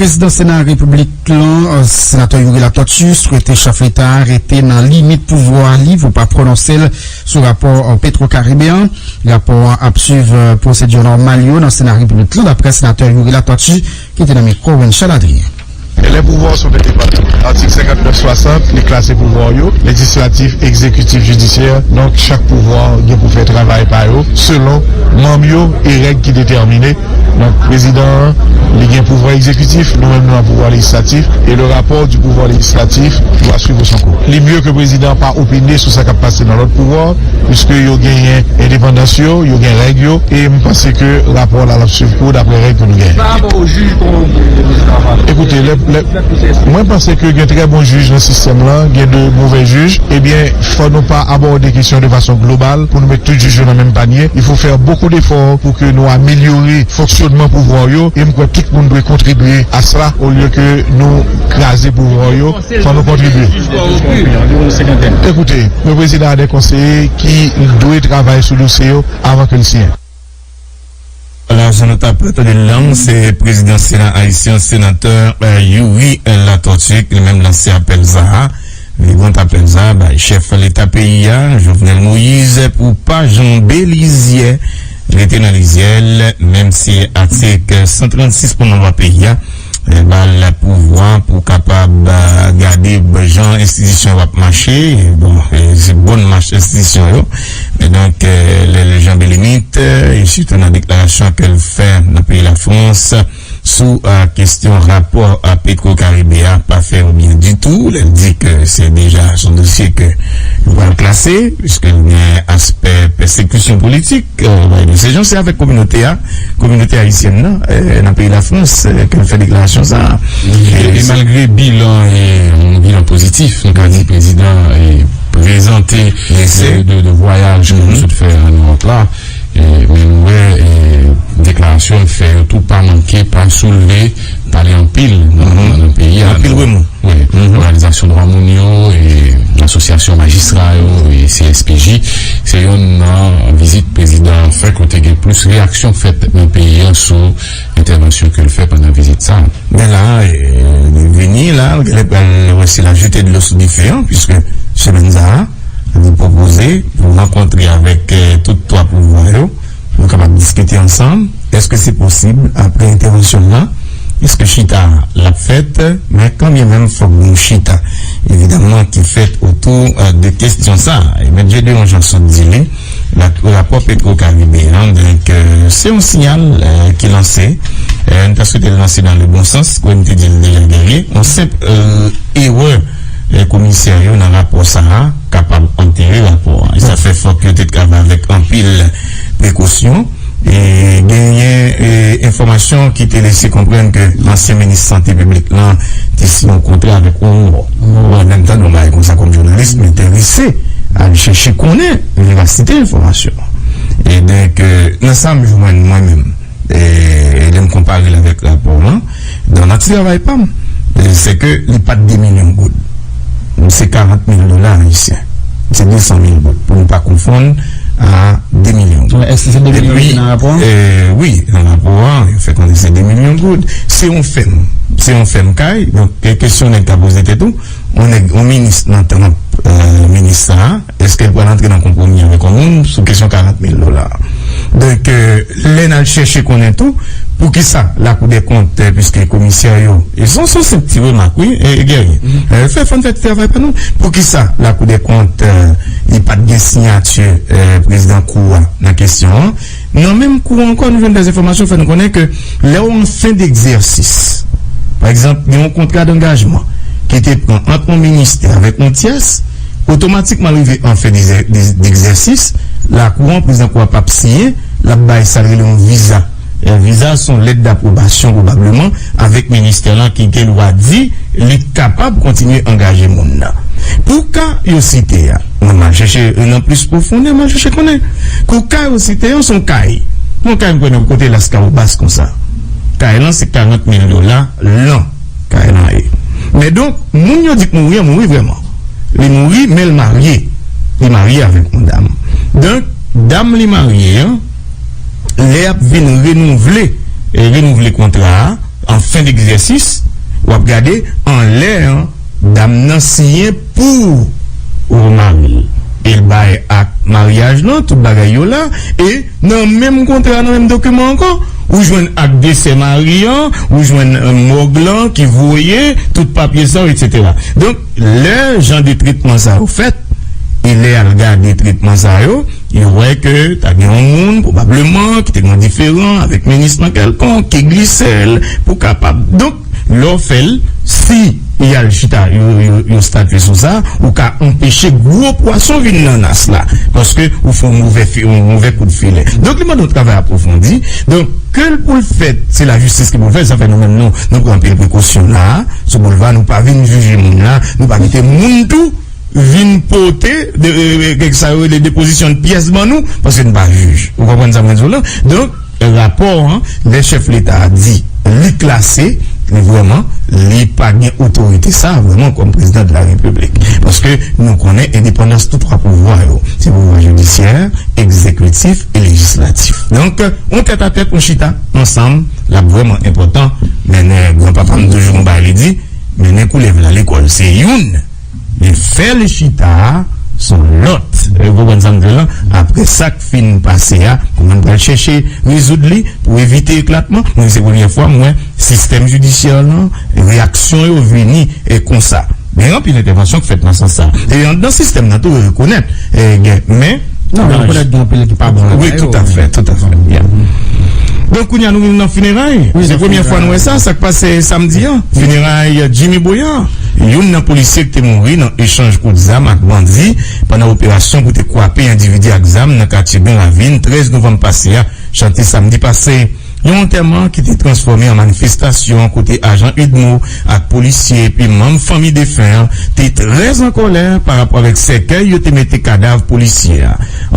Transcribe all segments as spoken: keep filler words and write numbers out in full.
Prezidan Sena Repiblik lan, Senatè Youri Latortue, swete chèf Leta a rete nan limit pouvwa li pou pa pwononse l sou rapò Petro Caribe an. Rapò a ap swiv pwosedi nòmal yo nan Sena Repiblik lan, daprè Senatè Youri Latortue, ki te nan mikwo Wenchel Adrien. Les pouvoirs sont indépendants. Atik senkantnèf swasant, li klase pouvwa yo, lejislatif, egzekitif, jidisyè. Donk, chak pouvwa gen pou fè travay pa yo, selon manm yo e règ ki detèmine. Donk, prezidan an, li gen pouvwa egzekitif, nou menm nou nan pouvwa lejislatif, e le rapò di pouvwa lejislatif dwa swiv son kou. Li mye ke prezidan pa opine sou sa k ap pase nan lòt pouvwa, piske yo genyen endepandans yo, yo gen règ yo, e m panse ke rapò la l ap swiv kou daprè règ ke nou genyen. Pa rapò o jij, kòman w wè prezidan ap aji? Ekoute, lè, lè, mwen panse ke gen trè bon jij nan sistèm lan, gen de movè jij. Ebyen, fò nou pa abòde kesyon de fason global pou nou met tout jij yo nan menm panye. Il faut faire beaucoup d'efforts pour que nou amelyore fonksyonman pouvwa yo, e m kwè tout moun dwe kontribye a sela, olye ke nou kraze pouvwa yo, fò nou kontribye. Ekoute, le prezidan a de konseye ki dwe travay sou dosye yo avan ke l siyen. Alò, jan nou t ap tande l lan, se prezidan Sena ayisyen, senatè, eh, Youri Latortue, ki li menm lanse apèl sa a. Li pran apèl sa a bay chèf Leta peyi a, Jovenel Moïse, pou pa janbe lizyè, rete nan lizyè l, menm si atik san trannsis pou nan lwa peyi a, eh, ba l pouvwa pou kapab, eh, gade jan enstitisyon yo ap mache. Bon, eh, se bon mach enstitisyon yo. Men donk, eh, lè l janbe limit, eh, e sitou nan deklarasyon ke l fè nan peyi Lafrans, sou, eh, kesyon rapò, eh, Petro Caribe a pa fè yo byen ditou. Lè l di ke se deja se yon dosye ke yo pral klase, piske l gen aspè pèsekisyon politik, eh, bay de se jan se avèk kominote a, kominote ayisyèn nan, eh, nan peyi Lafrans, eh, ke l fè deklarasyon sa a. E, e malgre bilan, eh, yon bilan pozitif, nou ka di prezidan, eh, prezante de, de, de vwayaj ke nou sot fè an Ewòp la, E, men nou wè, e, deklarasyon l fè yo tou pa manke, pa soulve, pale anpil nan, nan, nan peyi a. Anpil remou. Wi, òganizasyon dwa moun yo, e, asosyasyon majistra yo, e C S P J, se youn nan vizit prezidan an fè kote gen plis reyaksyon k fèt nan peyi a sou entèvansyon ke l fè pandan vizit sa. Men la, e, li vini la, li genlè pral wè si l a jete dlo sou dife an, piske semèn sa a, li pwopoze pou rankontre avèk, eh, tout twa pouvwa yo, pou yo kapab diskite ansanm. Èske se posib apre entèvansyon l lan? Èske chita a l ap fèt? Men kanmenm fòk gen yon chita, evidamman, ki fèt otou, eh, de kesyon sa a. E Mèt Gedeon Jean sot di li, la, rapò Petro Caribe an, donk, eh, se yon siyal, eh, ki lanse. Eh, nou ta swete l lanse dans le bon sens, kòm m te di l deja, yon senp, eh, erè, eh, komisè yo nan rapò sa a kapab antere rapò a. E sa fè fòk yo te travay avèk anpil prekosyon. E genyen, eh, enfòmasyon ki te lese konprann ke ansyen minis sante piblik lan te siyen yon kontra avèk Ouro. Mwen menm tande yon bagay konsa kòm jounalis, m enterese al chèche konnen verasite enfòmasyon an. E donk, eh, nan sa m jwenn mwen menm, e, e lè m konpare l avèk rapò an, nan, nan ti travay pa m, e, se ke li pa t de milyon goud. Se karant mil dola ayisyen. Se de san mil goud. Pou nou pa konfonn a de milyon goud. Èske se de milyon ki nan rapò an? E, wi, nan rapò an, yo fè konnen se de milyon goud. Se yon fèm. Se yon fèm kay. Donk, ke-, kesyon nèg ka poze tèt ou, yon nèg, yon minis nan tanp, eh, minis sa a, èske l pral antre nan konpwomi avèk yon moun sou kesyon karant mil dola? Donk, eh, lè n al chèche konnen tou, poukisa Lakou dè Kont, eh, piske komisè yo, e se yon, se yon senp ti remak, wi, e, e Guerrier. Eh, fè, fò n fè ti travay pa nou. Poukisa Lakou dè Kont, eh, li pa t gen siyati, eh, prezidan kou a nan kesyon an? Nan menm kou ankò, nou jwenn dèz enfòmasyon fè nou konnen ke lè w an fen degzèsis, pa egzanp, gen yon kontra dangajman ki te pran ant yon ministè avèk yon tyès, otomatikman l rive an fen degzè-, de-, degzèsis, lakou an, prezidan kou a p ap siyen, l ap bay sa l rele yon viza. E viza se yon lèt dapwobasyon pwobableman avèk ministè lan ki gen dwa di li kapab kontinye angaje moun nan. Pou ka yo site a, mwen m al chèche nan plis pwofondè, m al chèche konnen. Pou ka yo site an, se yon kay. Yon kay m konnen kote Laskawobas konsa. Kay lan se karant mil dola lan kay lan ye. Men donk, moun yo di k mouri an mouri vrèman. Li mouri, men l marye. Li marye avèk yon dam. Donk, dam li marye an, lè y ap vin renouvle, e renouvle kontra a, an fen degzèsis, w ap gade anlè an, dam nan siyen pou mari l. E l bay ak maryaj lan, tout bagay yo la, e nan menm kontra, nan menm dokiman ankò, ou jwenn ak desè mari an, ou jwenn, euh, mòg lan ki voye, tout papye sa yo, etsetera. Donk, lè jan de tretman sa yo fèt, e lè y al gade tretman sa yo, yo wè ke ta gen yon moun, pwobableman, ki te gen yon diferan avèk minis lan kèlkonk, ki glise l pou kapab. Donk, lè w fè l, si y al chita, yo, yo, yo statye sou sa, ou ka anpeche gwo pwason vin nan nas la. Paske ou fè yon move fi-, yon move kout filè. Donk, li mande yon travay apwofondi. Donk, ke l pou l fèt, se lajistis ki pou l fèt. Sa fè nou menm, nou, nou pran anpil prekosyon la a, sou boulva, nou pa vin jije moun la, nou pa kite moun tou vin pote de, de, de, de, sa yo rele depozisyon de pyès ban nou, paske n pa jij. Ou konprann sa mwen di w la? Donk, rapò an, lè chèf Leta a di li klase, li vrèman, li pa gen otorite sa vrèman kòm prezidan de la repiblik. Paske nou konnen endepandans tou twa pouvwa yo. Se pouvwa jidisyè, egzekitif e lejislatif. Donk, yon tèt a tèt, yon chita ansanm, l ap vrèman enpòtan. Men, granpapa m toujou gon bagay li di, mennen koulèv la lekòl, se youn. Men fè l chita a, s on lòt. Ou konprann sa m di w lan? Apre sa k fin pase a, pou moun pral chèche rezoud li, pou evite eklatman. Mwen, se premyè fwa m wè sistèm jidisyè lan, reyaksyon yo vini, e, konsa. Gen anpil entèvansyon k fèt nan sans sa. E anndan sistèm nan tou, yo rekonèt, e, gen, men, Non, men rekonèt gen anpil ki pa bon. Wi, toutafè, toutafè. Yeah. Donk, kounye a nou rive nan fineray. Wi, se premyè fwa nou wè sa, sa k pase samdi an. Fineray Jimmy Boyard. Youn nan polisye ki te mouri nan echanj kout zam ak bandi pandan operasyon pou te kwape endividi ak zam nan katye Gran Ravin, trèz novanm pase a, chante samdi pase. Yon antèman ki te transfòme an manifestasyon kote ajan udmo ak polisye epi manm fanmi defen an te trè an kòlè pa rapò avèk sèkèy yo te mete kadav polisye a.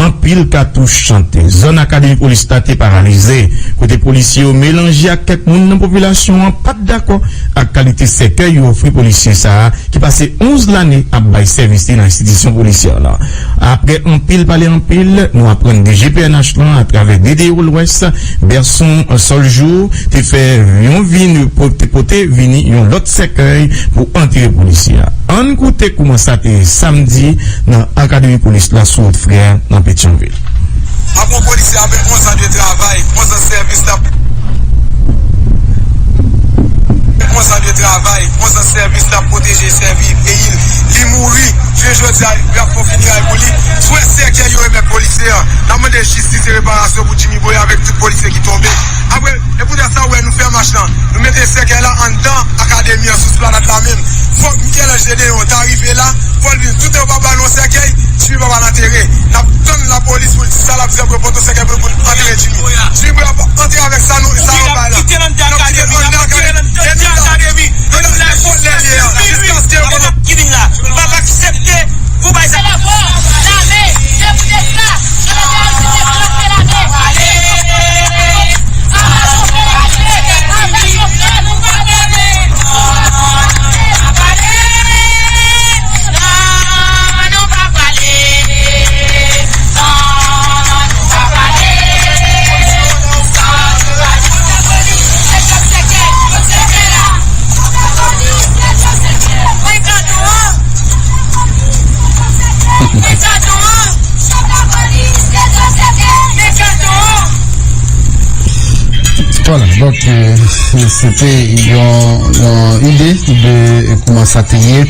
Anpil katouch chante. Zòn Akademi Polis la te paralize, kote polisye yo melanje ak kèk moun nan popilasyon an pa t dakò ak kalite sèkèy yo ofri polisye sa a ki pase onz lane ap bay sèvis li nan enstitisyon polisyè la. Apre anpil pale anpil, nou aprann D G P N H lan, atravè D D O Lwès, Berson Soljour, te fè yon vin, pote, pote vini yon lòt sèkèy pou antere polisye a. Ann koute kouman sa te ye samdi nan Akademi Polis la sou Wòt Frè nan Petyonvil. Apre yon polisye apre onz an de travay, onz an sèvis la, onz an de travay, onz an sèvis la pwoteje, sèvi peyi l. Li mouri, jounen jodi a, y ap fè fineray pou li. Sou sèkèy yo remèt polisye an. N ap mande jistis e reparasyon pou Jimmy Boyard avèk tout polisye ki tonbe. Apre, e poutèt sa, w wè, nou fè mach lan. Nou mete sèkèy la anndan akademi an, sou esplanad la menm. Fòk Michel-Ange Gédéon ta rive la, fò l vin. Toutan yo pa ba nou sèkèy, Jimmy pa pral antere. N ap tann lapolis pou l di sa l ap di apre pote yon sèkèy pou l, pou l antere Jimmy. Jimmy ap antre avèk sa nou, sa yo bay la. N ap kite l anndan akademi, n ap kite l anndan akademi. E nou la, se fòt lè l ye a. Jiskaske yo konn ap killing la. Nou p ap aksepte pou bay sa. Se lafòs, lame, se pou te sa. Vwala, donk, e, se, se te yon, yon ide de kouman sa te ye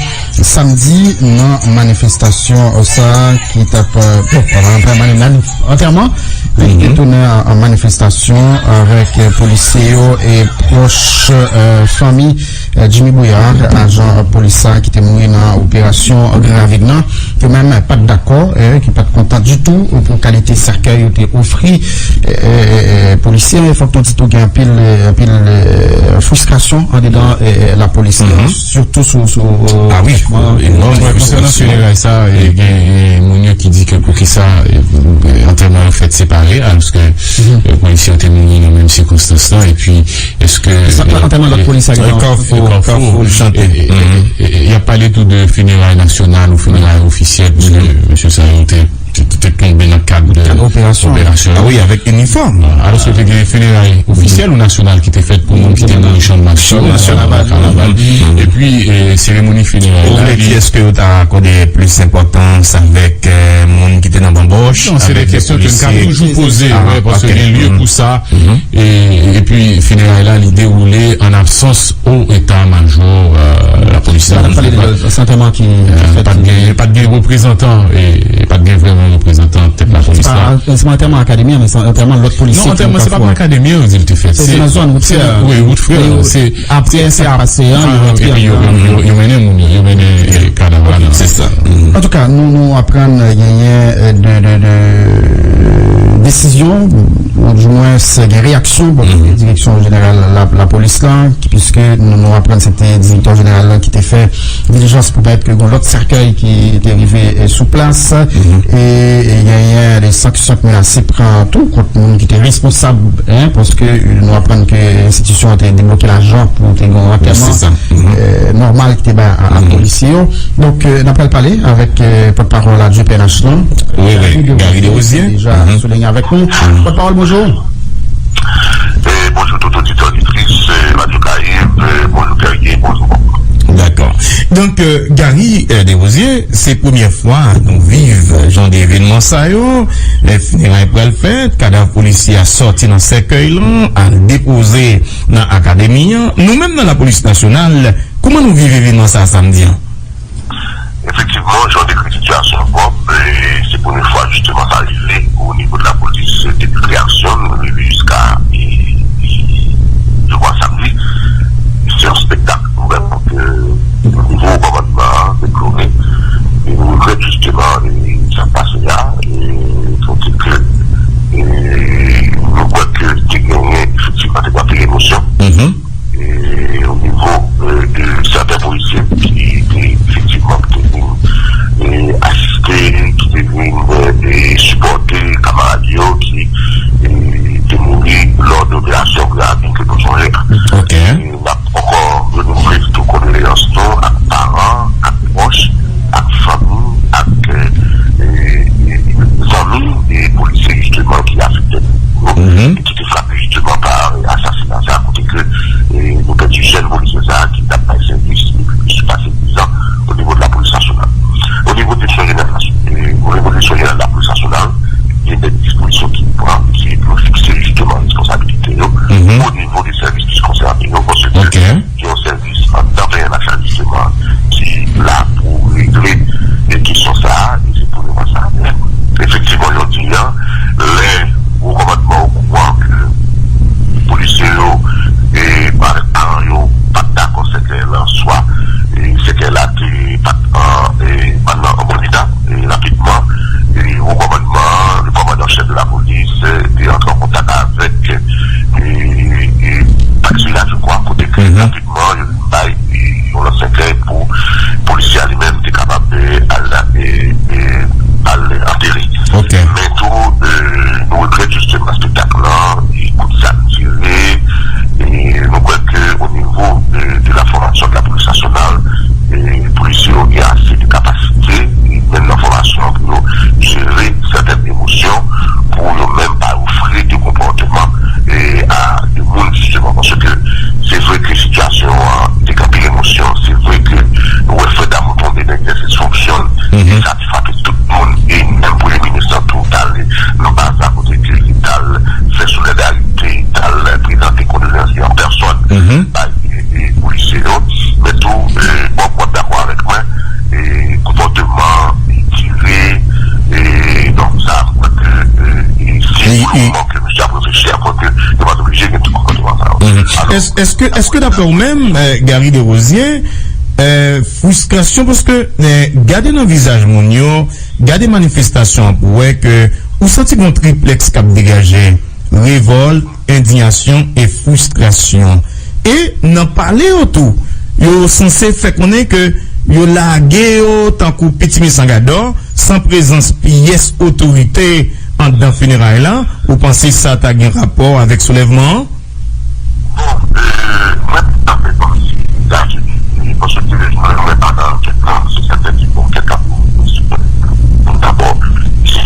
samdi nan manifestasyon sa a ki t ap, e, bon, pa manif-, antèman ki te tounen an, an manifestasyon avèk, e, polisye yo e pwòch, e, fanmi, e, Jimmy Boyard, ajan polis sa ki te mouri nan operasyon Gran Ravin nan. Yo menm pa t dakò, e, ki pa t kontan ditou pou kalite sèkèy yo te ofri, e, e, e, e, polisye. Fòk nou di tou gen anpil, e, anpil, e, fristrasyon andedan, e, e, lapolis la, sitou sou, sou, e, Ah wi, enòm fristrasyon. Konsènan fineray sa, e, gen, e, moun yo ki di ke poukisa, e, e, antèman an fèt separe, alòske, e, polisye yo te mouri nan menm sikonstans lan, epi èske, e, antèman lòt polisye a, e, Kafou, Kafou, Kafou, Chante. E, e, e, e, y ap pale tou de fineray nasyonal ou fineray ofisyèl, piske mesye sa yo te te, te, te kenbe nan kad de operasyon. Operasyon. Ah wi, avèk inifòm. Alòske te gen fineray ofisyèl ou nasyonal ki te fèt pou moun ki te mouri Channmas yo. Channmas yo, Navale. Epi, eh, seremoni fineray la, ou vle di, èske yo ta akòde plis enpòtans avèk, eh, moun ki te nan banbòch, non, se de kesyon ke n ka toujou poze, ah, wi, paske gen lye pou sa. E, epi, fineray la, li dewoule an absans o eta majò, eh, lapolis la. Sa antèman ki, eh, fèt, pa t gen, pa t gen reprezantan, e, e pa t gen vrèman reprezantan tèt lapolis la. Se pa antèman akademi an, men se antèman lòt polisye. Non, antèman, se pa pou akademi an, yo di l te fèt. Se nan zòn wout frè. Wi, wout frè. Apre sa k pase an, yo rantre epi yo, yo, yo, yo mennen moun yo, yo mennen, eh, kadav la nan. Se sa. Antouka, nou, nou aprann genyen, eh, de, de, de desizyon, ou di mwens gen reyaksyon bò kote direksyon jeneral la, lapolis la, ki, piske nou, nou aprann se te direktè jeneral la ki te fè dilijans pou pèmèt ke gen lòt sèkèy ki te rive, eh, sou plas. E, e genyen de sanksyon k menase pran tou kont moun ki te responsab, en, paske, eh, nou aprann ke enstitisyon an te debloke lajan pou te gen yon antèman, eh, nòmal ki te bay a, a polisye yo. Donk, eh, n ap pral pale avèk, eh, pòtpawòl a G P N H lan. Wi, wi, Gary Desrosiers. Deja sou liy avèk nou. Pòtpawòl, bonjou. Eh, bonjou tout oditè, oditris, eh, Radio Caraïbe, eh, bonjou Guerrier, bonjou Bob. Dakò. Donk, eh, Gary, eh, Desrosiers, se premyè fwa nou viv jan de evènman sa yo. Eh, fineray pral fèt, kadav polisye a sòti nan sèkèy lan, al depoze nan akademi an. Nou menm nan lapolis nasyonal, kòman nou viv evènman sa a samdi an? Efektivman, jan w dekri sitiyasyon an, Bob, e, se premye fwa jisteman sa rive o nivo de lapolis, depi kreasyon l, nou rive jiska, e, e, je crois samdi. Se yon spektak vrèman ke nouvo kòmandman an deplore. E nou regrèt jisteman, e, sa k pase a. E, fò di ke, e, nou kwè ke te genyen efektivman, te gen anpil emosyon. E, o nivo, e, de sèten polisye ki te efektivman ki te vin, e, asiste, ki te vin, e, e, sipòte kamarad yo ki, e, te mouri lò de operasyon Gravin ke nou sonje a. E, n ap ankò renouvle tou kondoleyans nou ak paran, ak pwòch, ak fanmi, ak, e, e, e, zanmi de polisye jisteman ki afekte yo, e ki te frape jisteman pa, e, asasina sa, kote ke, e, nou pèdi jèn polisye sa ki t ap bay sèvis depi plis pase diz an o nivo de lapolis nasyonal. O nivo direksyon jeneral, e, o nivo direksyon jeneral de lapolis nasyonal, gen de dispozisyon ki pran, ki pou fikse jisteman responsabilite yo o nivo de sèvis ki konsène yo, paske gen yon sèvis anndan P N H la, jisteman, ki la pou regle, e, kesyon sa a, e se premye fwa sa. Men, efektivman, jodi a, lè wo kòmandman okouran ke polisye yo, e, avèk paran yo, pa t dakò sèkèy lan, swa, e, sèkèy la te pa t an, e, pa t nan an bon eta, e, rapidman, e, wo kòmandman an, le kòmandan chèf de lapolis, e, te antre an kontak avèk, e, e, Pax Village, je crois, kote ke rapidman, yo bay, e, yon lòt sèkèy pou polisye a li menm te kapab, e, al, e, e, al antere. Men tou, e, nou regrèt jisteman spektak lan, e, kout zam tire, e, nou kwè ke o nivo, e, de la fòmasyon de lapolis nasyonal, e, polisye yo gen ase de kapasite, e, menm nan fòmasyon an pou yo jere sètèn emosyon, pou yo menm pa ofri de konpòteman, e, a de moun, jisteman, paske se vre ke sitiyasyon an te gen anpil emosyon, se vre ke nou wè frè dam yo tonbe nan egzèsis fonksyon, e sa te frape tout moun, e menm premye minis lan tou t ale nan baz la kote ke li t al fè solidarite, li t al prezante kondoleyans li an pèsòn bay, e, e, polisye yo. Men tou, e, bon, w ap dakò avèk mwen, e, konpòteman, e, tire, e, donk sa, m kwè ke, e, e, se pou le moman ke misye ap reflechi, akoz ke yo pa t oblije gen tout konpòteman sa yo. Alò, èske, èske daprè w menm, e, Gary Desrosiers, e, fristrasyon, paske, e, gade nan vizaj moun yo, gade manifestasyon an pou wè ke ou santi gon triplèks k ap degaje, revòlt, endiyasyon e fristrasyon. E nan pale yo tou, yo sanse fè konnen ke yo lage yo tankou pitimi san gadò, san prezans pyès otorite anndan fineray la. Ou panse sa ta gen rapò avèk soulèvman an? Bon, e, mwen pa fè kòmsi Etazini, paske mwen, mwen pa nan ankèt lan, se sèten ki gon ankèt la pou, pou, pou dabò, si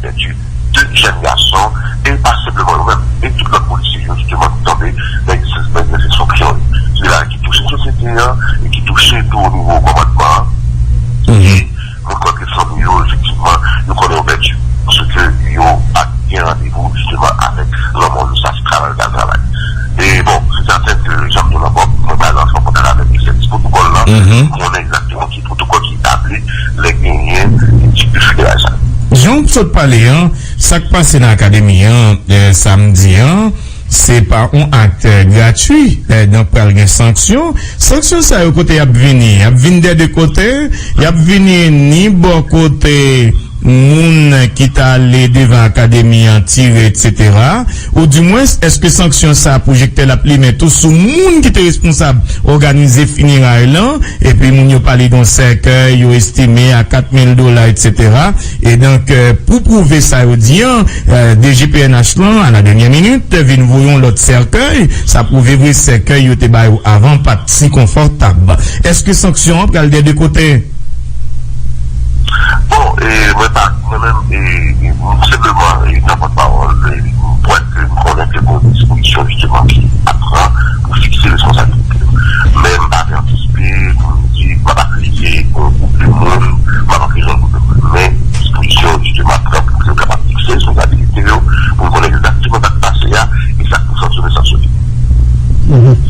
Pèdi de jèn gason, e pa senpleman yo menm, e tout lòt polisye yo, jisteman, ki tonbe nan egzistans, nan egzistans fonksyon yo. Se la ki touche sosyete an, e ki touche tou o nivo kòmandman an. Mhm. Moun k antre fanmi yo, efektivman, yo konnen yo pèdi. Paske yo pa t gen randevou, jisteman, avèk lanmò yo, sa se travay yo t al travay. E bon, se sèten ke, jan m di w ankò, mwen pa nan fon kontak avèk sèvis pwotokòl la, mhm, pou konnen egzakteman ki pwotokòl ki etabli lè genyen tip de fineray sa yo. Jan w sot pale an, sa k pase nan akademi an, eh, samdi an, se pa yon ak, eh, gratui. Eh, donk, pral gen sanksyon. Sanksyon sa yo, kote y ap vini? Y ap vin dè de kote. Y ap vini ni bò kote moun ki t ale devan akademi an tire, etsetera. Oudimwens, èske sanksyon sa a, pwojektè l ap limen tou sou moun ki te responsab òganize fineray lan? Epi moun yo pale de yon sèkèy, yo estime a kat mil dola, etsetera. E donk, eh, pou pwouve sa yo di an, eh, D G P N H lan, a la dènyè minit, vin voye yon lòt sèkèy. Sa pwouve vre sèkèy yo te ba yo avan pa t si konfòtab. Èske sanksyon an pral dè de kote? Bon, e, mwen pa, mwen menm, e, e, m senpleman, e, nan pòtpawòl, e, m kwè ke m konnen ke gon dispozisyon, jisteman, ki ap pran pou fikse responsabilite yo. Men m pa vle antisipe pou m di m ap akize yon gwoup de moun, m ap akize yon gwoup de moun. Men dispozisyon, jisteman, ap pran pou yo kapab fikse responsabilite yo, pou m konnen egzakteman sa k pase a, e sa k pou sanksyone, sanksyone. Mhm.